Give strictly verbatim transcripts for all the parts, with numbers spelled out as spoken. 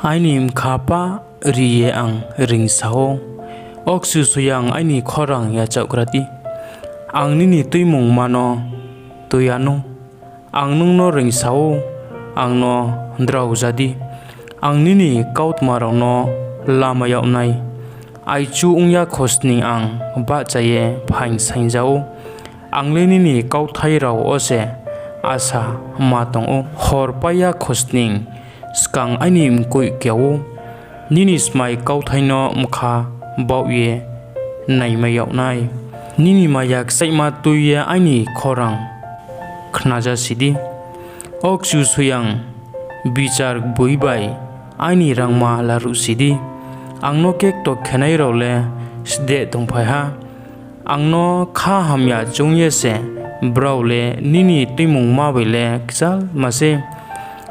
Aini bkha pah ri ye ang reingsa ou, O Kchusoyang, aini khorang yachaohgra di. Ang nini tuimungma no tui yanou. Ang nung no reingsa ou, ang no draoja di. Ang nini kautma rao no lamai yag nai. Aichu ong ya khosning ang bahcha ye phaing saingja ou. Ang le nini kauthai rao wo se asa ma tong ou. Horpai ya khosning skang aini mkoih kea ou. Nini smai kauthai no bkha baoh ye naimai yag nai. Nini maya kchaihma tui ye aini khorang khnajasi di. O Kchusoyang, bichar gboi bai aini rangma laruhsi di. Ang no kekto khenai rao le sdeh tongphai ha. Ang no kha hamya choung ye se brao le nini tuimungma bai le kchalma sei.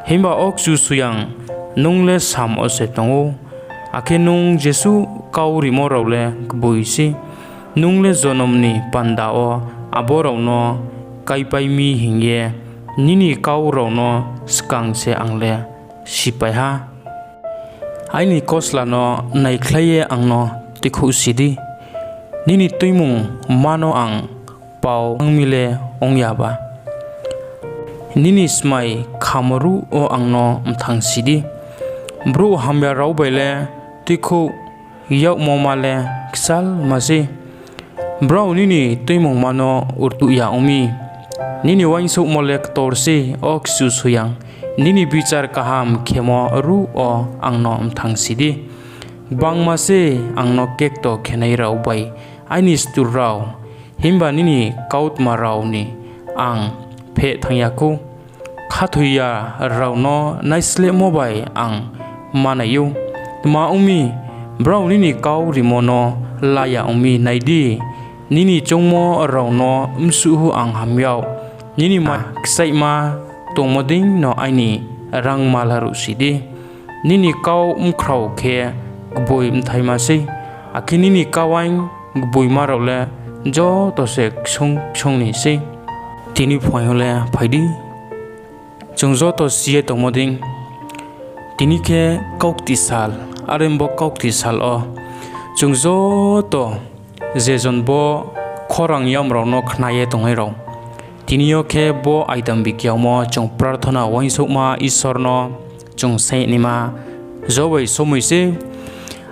Himba O Kchusoyang, nung le sam wo se tong ou, akhe nung jesuh kau rimo rao le gboi sei. Nung le jonom ni panda wo abo rao no káipai mi hing ye nini kau rao no skang se ang le sipai ha. Aini kosla no naikhlai ye ang no tuikhouhsi di. Nini tuimungma no ang pao tang mi le ong ya ba, nini smai khamo ruh wo ang no mthangsi di. Brouh hamya rao bai le tuikhouh yagmoma le kchalma sei. Brao nini tuimungma no rtuh ya ong mi. Nini uaingsouhmo le ktor sei, O Kchusoyang, nini bichar kaham khemo ruh wo ang no mthangsi di. Gbangma se ang no kekto khenai rao bai aini sutur rao, himba nini kautma rao ni ang pheh thanng ya khou. Khathoiya rao no naislehmo bai ang manai ou. Tma ong mi, brao nini kau rimo no la ya ong mi. Nai di, nini choungmo rao no bsuh hu ang ham yag. Nini maya kchaihma tongmo deino aini rangma laruhsi di. Nini kau bkhrao khe gboi bthaima sei, akhe nini kau aing gboima rao le joto se ksung ksung ni sei. Tini phuaing yo le phai di, chung joto si ye tongmo dei, tini khe kaukti sal, are bo kaukti sal wo chung joto je jon bo khorang yam rao no khna ye tongnai rao, tini yo khe bo aidam bikyamo chung prarthona uaingsouhma Isor no chung saingnaima jo bai somoi sei.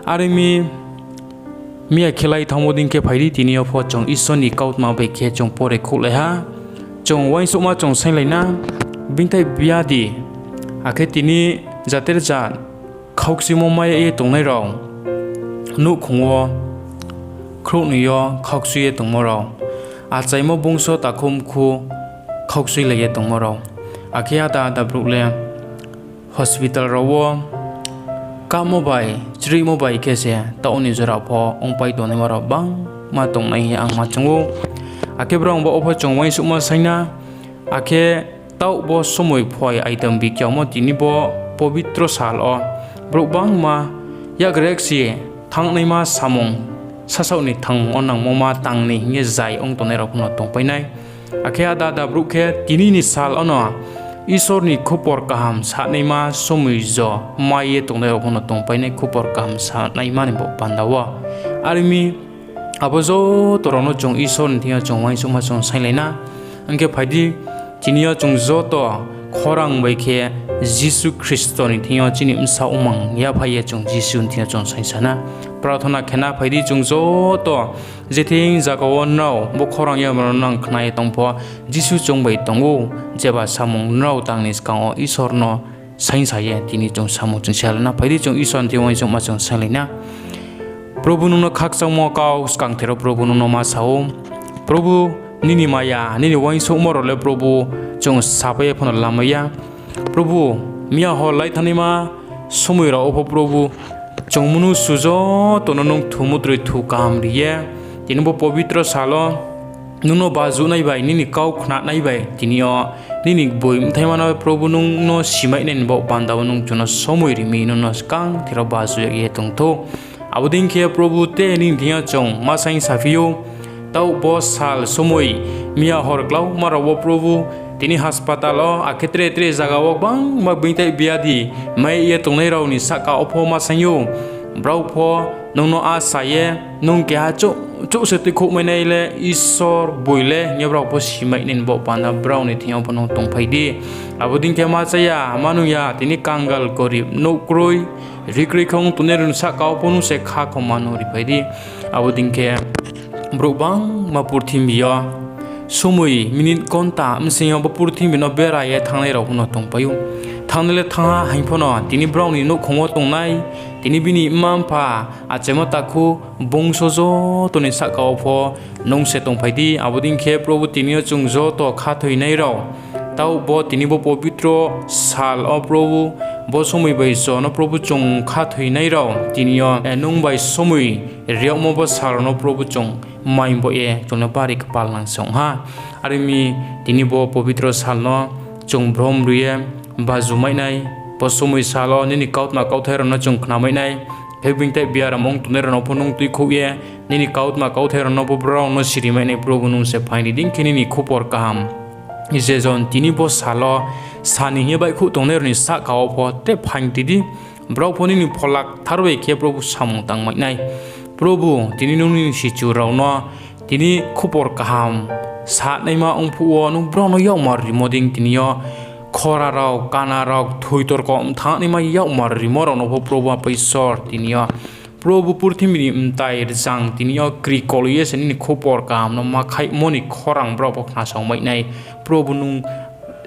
Are mi, miya khe lai thanngmo dei khe phai di, tini yo pho chung Isor ni kautma bai khe chung pore khouhlai ha, chung uaingsouhma chung sainglai na. Bini thai biadi, akhe tini jaterja khaukchuimo mai ye tongnai rao, nouhkhong wo khrouhnoi yo khaukchu ye tongmo rao, achaimo bungso takhu mkhu khaukchuilai ye tongmo rao, akhe ada ada brouh le hospital rao wo kahmo bai chrihmo bai khe se taoh ni jora pho ongpai tongnaima rao gbangma tongnai hing ye ang ma choung ou. Akhe brao baoh wo pho chung uaingsouhma saing na, akhe taoh bo somoi phoi aidam bikyamo tini bo pobitro sal wo brouh gbangma yakrekchi thanngnaima samung, sasaoh ni thangmung wo nangmo ma tang ni hing ye zai ong tongnai rao pho no tongpai nai. Akhe ada ada brouh khe tini ni sal wo no Isor ni khupor kaham sanaima somoi jo mai ye tongnai rao pho no tongpai nai, khupor kaham sanaima ni bo panda wo. Are mi, abo joto rao no chung Isor ni thing yo chung uaingsouhma chung sainglai na. Hing khe phai di, tini yo chung joto khorang bai khe Jisu Khristo ni thing yo chini bsaoh ongmang yaphai ye chung Jisu ni thing yo chung saingsa na. Prarthona khe na phai di chung joto, je thing zaga wo nrao bo khorang yam rao no nang khna ye tong pho, Jisu chung bai tong ou, jeba samung nrao tang ni skang wo Isor no saingsa ye tini chung samung chung salai na. Phai di chung Isor ni thing yo uaingsouhma chung sainglai na. Probhu, nung no khakchangmo kau skang thero Probhu nung no ma sa ou. Probhu, nini maya, nini uaingsouhmo rao le Probhu chung sapai ye pho no lamai ya. Probhu, miya hor lai thanngnaima somoi rao wo pho Probhu, chung mnusu joto no nung thu mutroi thu kaham ri ye, tini bo pobitro sal wo nung no bajuhnai bai, nini kau khnanai bai, tini yo nini gboi bthaima no Probhu nung no simai nai ni bo panda wo nung chung no somoi ri mi, nung no skang thero baju yag ye tong thou. Abo dei khe Probhu te nini thing yo chung ma saing saphi ou, taoh bo sal somoi miya hor klauma rao wo Probhu Tini hospital wo, akhe tre tre zaga wo gbangma beingtai biadi mai ye tongnai rao ni sahka wo pho ma saing ou. Brao pho nung no asa ye, nung keha chouh, chouh se tuikhouhmainai le Isor boi le hing ye brao pho simai nai ni baoh panda brao ni thing yo pho nung tongphai di. Abo dei khe ma chaya, ma nung ya, tini kangal, gorib, nouh kroi, ri kroi khe ong tongnai rao ni sahka wo pho nung se khakhoma no riphai di. Abo dei khe brouh gbangma purthimbi yo somoi, minute, gonta bsing yo bo purthimbi no bera ye thanngnai rao pho no tongpai ou. Thanngnai le thanng ha, haing pho no tini brao ni nouhkhong wo tongnai, tini bini mma-mpha, achaimo takhu, bungso joto ni sahka wo pho nung se tongphai di. Abo dei khe Probu, tini yo chung joto khathoinai rao, taoh bo tini bo pobitro sal wo Probu, bo somoi bai jo no Probu chung khathoinai rao, tini yo, eh, nung bai somoi ri yagmo bo sal rao no Probu chung mai bo ye chung no bari kpal nang se ong ha. Are ong mi, tini bo pobitro sal no chung brom ri ye bajumainai, bo somoi sal wo nini kautma kauthai rao no chung khnamainai, khe beingtai biaram ong tongnai rao no pho nung tuikhouh ye, nini kautma kauthai rao no pho brao no sirimainai Probu nung se phaing ri di. Khe nini khupor kaham je jon tini bo sal wo sa ni hing ye baihkhouh tongnai rao ni sahka wo pho tre phaing ri di. Brao pho nini phola kthar bai khe Probu samung tangmai nai. Probu, tini nung nini sichu rao no tini khupor kaham sanaima ong phuh wo nung brao no yakmar rimo dei tini yo khora rao, kana rao, kthoi torko mthangnaima yakmar rimo rao no pho Probu Apa Isor tini yo, Probu, purthimbi ni mtai rzang tini yo kri kol ye se nini khupor kaham no ma khaihmo ni khorang brao pho khnasaomai nai. Probu, nung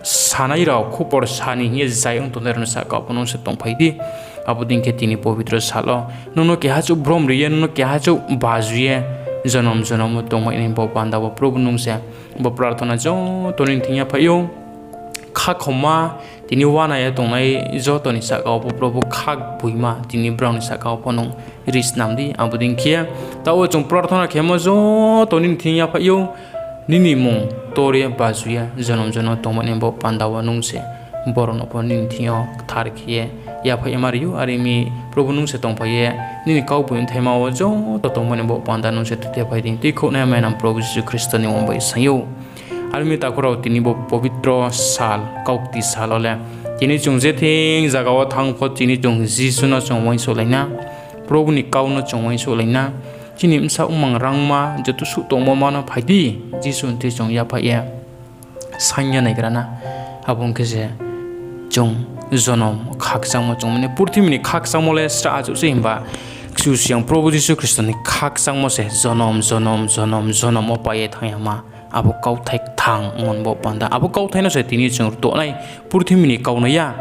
sanai rao khupor sa ni hing ye zai ong tongnai rao ni sahka wo pho nung se tongphai di. Abo dei khe tini pobitro sal wo nung no keha chouh brom ri ye, nung no keha chouh baju ye, jonom jonom wo tongmai nai bo panda wo Probu nung se bo prarthona joto nini thing yaphaih ou. Khakhoma, tini uana ye tongnai joto ni sahka wo pho Probu khakboima tini brao ni sahka wo pho nung ri snam di. Abo dei khe taoh wo chung prarthona khemo joto nini thing yaphaih ou. Nini mmung ktor ye baju ye jonom jonom tongmai nai bo panda wo nung se brao no pho nini thing yo kthar khe ye yaphaih ye ma ri ou. Are ong mi, Probu, nung se tongphai ye nini kau boi bthaima wo joto tongmai nai bo panda nung se tuitephai di. Tuikhouhnai mainang Probu Jisu Khristo ni mmung bai saing ou. Are ong mi, takhu rao, tini bo pobitro sal, kaukti sal wo le tini chung je thing zaga wo thanng pho, tini chung Jisu no chung uaingsouhlai na, Probu ni kau no chung uaingsouhlai na. Chini bsa ongmang rangma joto suh tongmo ma no phai di, Jisu ni thing chung yaphaih ye saing ya naigra na. Abo ong khe se chung jonom khakchangmo chung mane, purthimbi ni khakchangmo le srahha chouh se, himba Kchusoyang Probu Jisu Khristo ni khakchangmo se jonom jonom jonom jonom wo pai ye thanng yama. Abo kauthai kthang ongmo ni bo panda, abo kauthai no se tini chung rtuh nai, purthimbi ni kau no ya.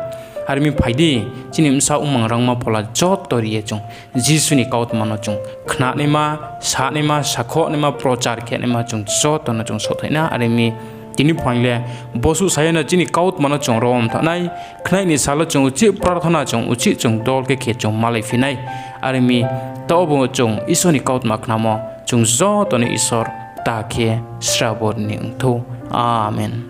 Are ong mi, phai di, chini bsa ongmang rangma phola joto ri ye chung Jisu ni kautma no chung khnanaima, sanaima, sakhonaima, prochar khenaima chung joto no chung sothai na. Are ong mi, tini phaing le bosuh sa ye no chini kautma no chung rom thanng nai. Khnai ni sal wo chung uchih prarthona chung uchih chung dol khe khe chung malaiphi nai. Are ong mi, taoh bo chung Isor ni kautma khnamo chung joto no Isor ta khe srabo ri ni ong thou. Amen.